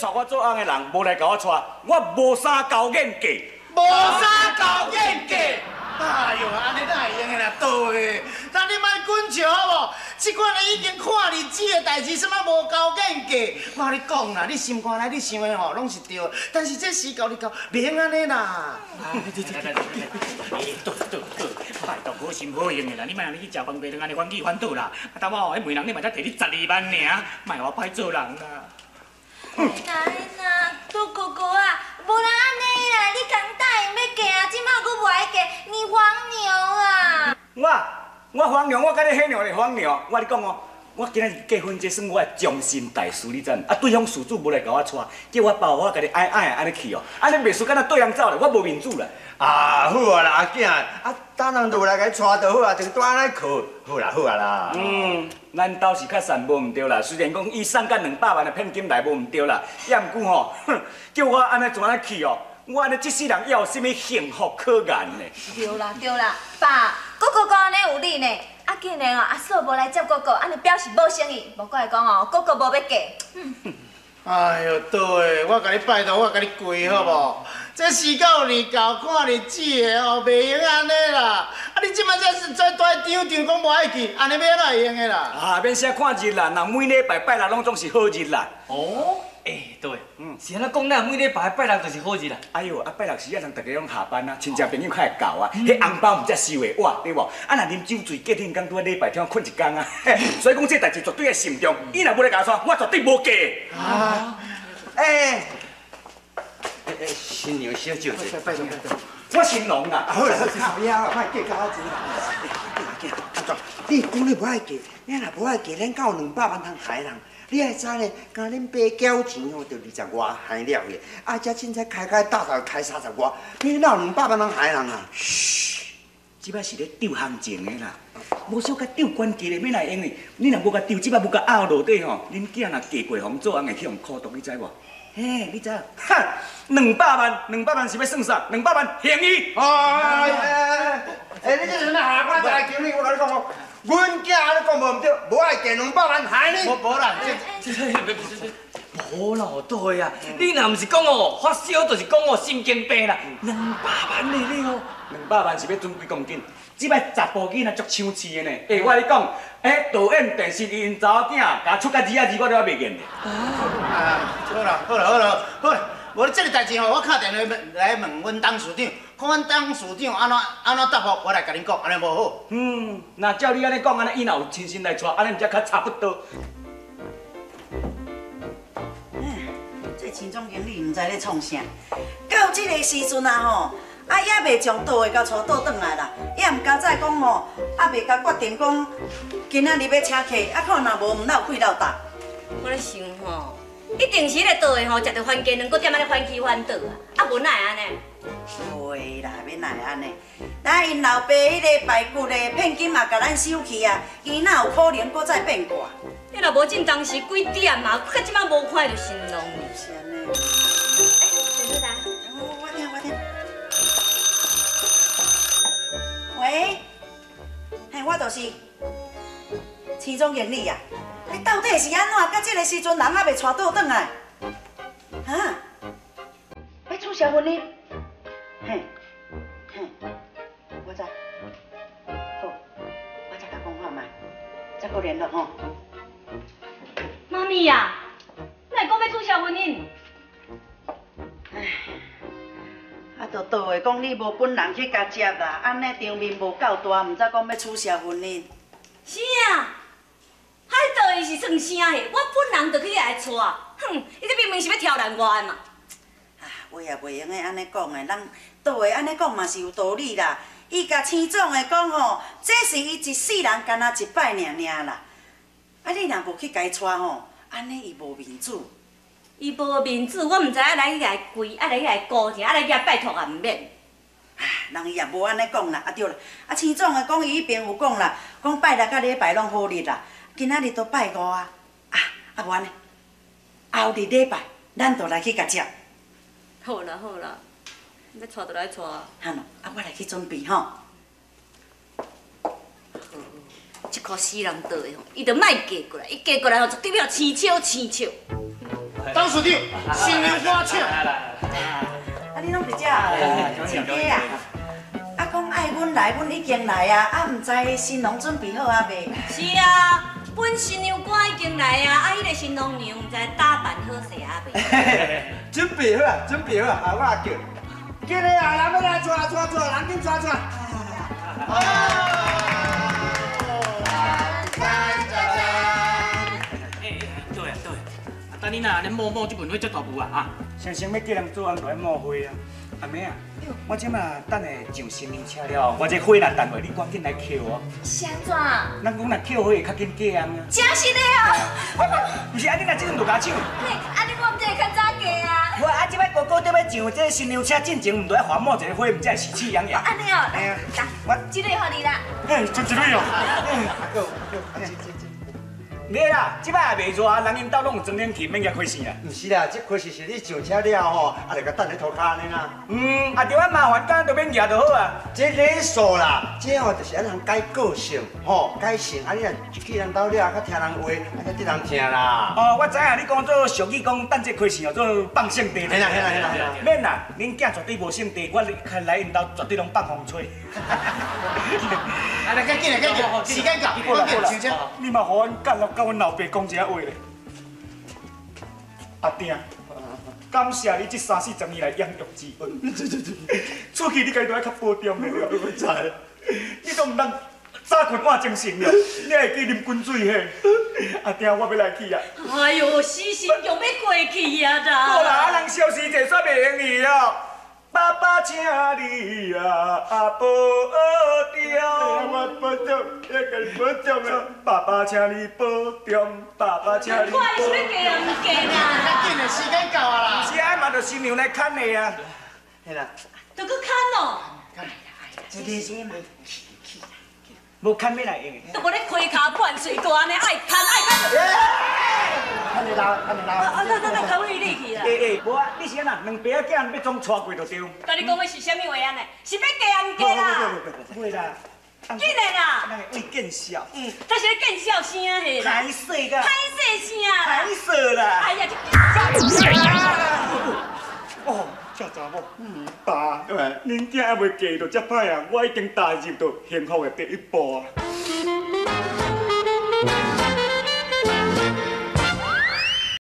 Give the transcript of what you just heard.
娶我做翁的人無來共我娶，我無三交眼嫁。無三交眼嫁。哎呦，按呢哪會用的啦，倒的。那你莫滾笑好無？這款的已經看日子的代誌，啥物無交眼嫁？我共你講啦，你心肝內你想的吼，攏是對的。但是這時到日到，袂用按呢啦。對對對對對，對對對，拜託好心好用的啦，你莫按呢去食番雞湯，按呢反起反倒啦。啊，頭仔哦，彼媒人你嘛才提你12萬爾，莫予我歹做人啦。來啦，杜哥哥啊，無人按呢啦，你共答應欲嫁啊，這馬閣無愛嫁，你黃牛啊！我黃牛，我佮你彼娘咧黃牛。我共你講哦，我今仔日結婚，這算我的終身大事，你知毋？啊，對方事主無來共我娶，叫我包我家己愛愛按呢去哦，按呢袂輸敢若對人走咧，我無面子啦。啊，好啊啦，阿囝，啊，等人就來共娶就好啊，就拄按呢靠，好啦好啊啦。嗯，咱兜是較善無毋對啦，雖然講伊送甲200萬的聘金來無毋對啦，也毋過吼，哼，叫我按呢怎按呢去哦，我按呢這世人猶有啥物幸福可言呢？對啦對啦，爸，哥哥講按呢有理呢。啊，既然哦，阿嫂無來接哥哥，按呢表示無誠意，無怪講哦，哥哥無欲嫁。哎喲，對，我共你拜託，我共你跪好無？這時到日到，看日子的哦，袂用按呢啦。啊，你這擺才是在大張張講無愛去，按呢欲按怎會用的啦？啊，免啥看日啦，人每禮拜拜六攏總是好日啦。哦，欸，對，是按怎講？咱每禮拜拜六就是好日啦。哎喲，啊拜六時啊，人逐家攏下班啊，親戚朋友較會到啊，彼紅包毋才收會倚，對無？啊，若啉酒醉，隔天工拄仔禮拜天睏一工啊，所以講這代誌絕對愛慎重。伊若無來共我娶，我絕對無嫁。啊，欸，欸，新娘小姐，拜託拜託，我新郎啊。好啦，好啦，莫計較遐濟啦。阿祖，你講你無愛嫁，你若無愛嫁，咱敢有200萬通害人？你愛知呢？敢恁爸繳錢吼，就20外害了去，啊，這凊彩開開大大開30外，你哪有200萬通害人啊？噓，這擺是咧鬥行情的啦，無小可鬥關鍵的，欲來用的。你若無共鬥，這擺無共拗落底吼，恁囝若嫁過予做翁會去予苦毒，你知無？嘿，你知？哈，兩百萬，兩百萬是欲算啥？兩百萬還伊。哎哎哎，你這是啥物下關大經理？我共你講哦，阮囝按呢講無毋對，無愛嫁兩百萬還你。無無啦，這這無啦，對啊，你若毋是講哦發燒，就是講哦神經病啦。兩百萬的你哦，兩百萬是欲準幾公斤？這擺查埔囡仔足搶市的呢。欸，我共你講，欸，導演電視伊𪜶查某囝，共出甲二仔二，我都猶袂認咧。啊，好啦好啦好啦好啦，無你這個代誌吼，我敲電話來問阮董事長，看阮董事長按怎按怎答覆，我來共恁講，按呢無好？嗯，若照你按呢講，按呢伊若有親身來娶，按呢毋才較差不多。嗯，這秦總經理毋知咧創啥，到這個時陣啊吼，啊猶未將倒的共娶倒轉來啦，也毋交代講吼，猶未共決定講今仔日欲請客，啊看若無毋落氣落膽。我咧想吼，一定是彼个倒的吼，食著番茄兩個點按呢反起反倒啊，啊無哪會按呢？袂啦，欲哪會按呢？咱𪜶老爸彼个排骨的聘金嘛，共咱收去啊，伊哪有可能閣再變卦？你若無陣當時幾點啊？到這擺無看著新郎。是按呢。欸，電話來。我聽我聽。喂，嘿，我就是錢總經理啊。你到底是按怎？到這個時陣，人猶未娶倒轉來？哈？欲取消婚禮？嘿，嘿，我知。好，我再共講看覓，再閣聯絡吼。媽咪呀，哪會講欲取消婚姻？唉，啊，就倒會講你無本人去共接啦，按呢場面無夠大，毋知講欲取消婚姻。是啊，彼倒的是算啥的？我本人就去共娶，哼，伊這明明是欲刁難我的嘛。啊，話也袂用得按呢講的，人倒的按呢講嘛是有道理啦。伊共錢總的講吼，這是伊一世人干焦一擺爾爾啦。啊，你若無去共伊娶吼，按呢伊無面子。伊無面子，我毋知愛來去共伊跪，愛來去共伊孤疼，愛來去共伊拜託也毋免。啊，人伊也無按呢講啦，啊對啦，啊錢總的講伊彼邊有講啦，講拜六佮禮拜攏好日啦，今仔日都拜五啊，啊啊無按呢，後日禮拜咱就來去共接。好啦好啦，欲娶就來娶。哈喏，啊我來去準備吼。這箍死人倒的吼，伊就莫嫁過來，伊嫁過來吼，絕對欲予生笑生笑。董事長，新娘我請。啊，你攏佇遮？親家啊！啊，講愛阮來，阮已經來啊，啊，毋知新郎準備好啊未？是啊，本新娘官已經來啊，啊，彼个新郎娘毋知打扮好勢啊未？準備好啊，準備好啊，啊，我來叫。今日啊，人欲來娶娶娶，人緊娶娶。對啊對，啊，等你若按呢冒冒這盆火遮大霧啊啊！先生欲叫人做翁，就愛冒火啊。阿妹啊，我這馬等下上新娘車了，我這火若淡落，你趕緊來抾哦。是按怎？人講若抾火會較緊嫁翁啊。真實的哦。毋是，啊你若這陣就共搶。嘿，按呢我毋知會較早嫁啊。無啊，這擺哥哥踮咧上這新娘車進前，毋著愛還抹一个火，毋才會喜氣洋洋。按呢哦。嘿啊，來，我這個予你啦。嘿，真一蕊哦。袂啦，這擺也袂熱，人𪜶兜攏有裝冷氣，免驚開線啊。毋是啦，這開始是你上車了吼，啊，就共等佇塗跤按呢啦。嗯，啊對啊，麻煩，敢都免舉就好啊。這禮數啦，這吼就是按人改個性，吼改性，啊你若去人兜了，較聽人話，啊較得人疼啦。哦，我知影你講做俗語講等這開線哦，做放聖地。嘿啦嘿啦嘿啦嘿啦。免啦，恁囝絕對無聖地，我來𪜶兜絕對攏放風吹。來來，趕緊來，趕緊，時間到，趕緊上車。你嘛予阮干了，佮阮老爸講一下話咧。阿定，感謝你這三四十年來養育之恩。出去你家己都愛較保重的了，我知。你都毋通早睏換精神了，你還會記啉滾水嘿？阿定，我欲來去啊！哎喲，死心強欲過去啊啦！好啦，啊人小時者煞袂用去哦。爸爸請你啊保重，我保重，我共你保重啊！爸爸請你保重，爸爸請你保重。看伊是欲嫁抑毋嫁啦？較緊的，時間到啊啦！是啊，嘛著新娘來牽的啊。嘿啦，著閣牽咯。這個嘛，無牽欲來用的。都無咧開跤盤喙大按呢，愛牽愛牽。牽你老，牽你老。啊，那那那，牽你去啦。欸欸，無啊，你是按怎？兩爸仔囝欲總娶過就對。佮你講的是啥物話按呢？是欲嫁抑毋嫁啦？袂啦。緊的啦。咱會為見笑。嗯，這是咧見笑聲嘿啦。歹勢噶。歹勢聲啦。歹勢啦。哎呀，這。哦，這查某，爸，恁囝猶未嫁就遮歹啊，我已經踏入到幸福的第一步啊。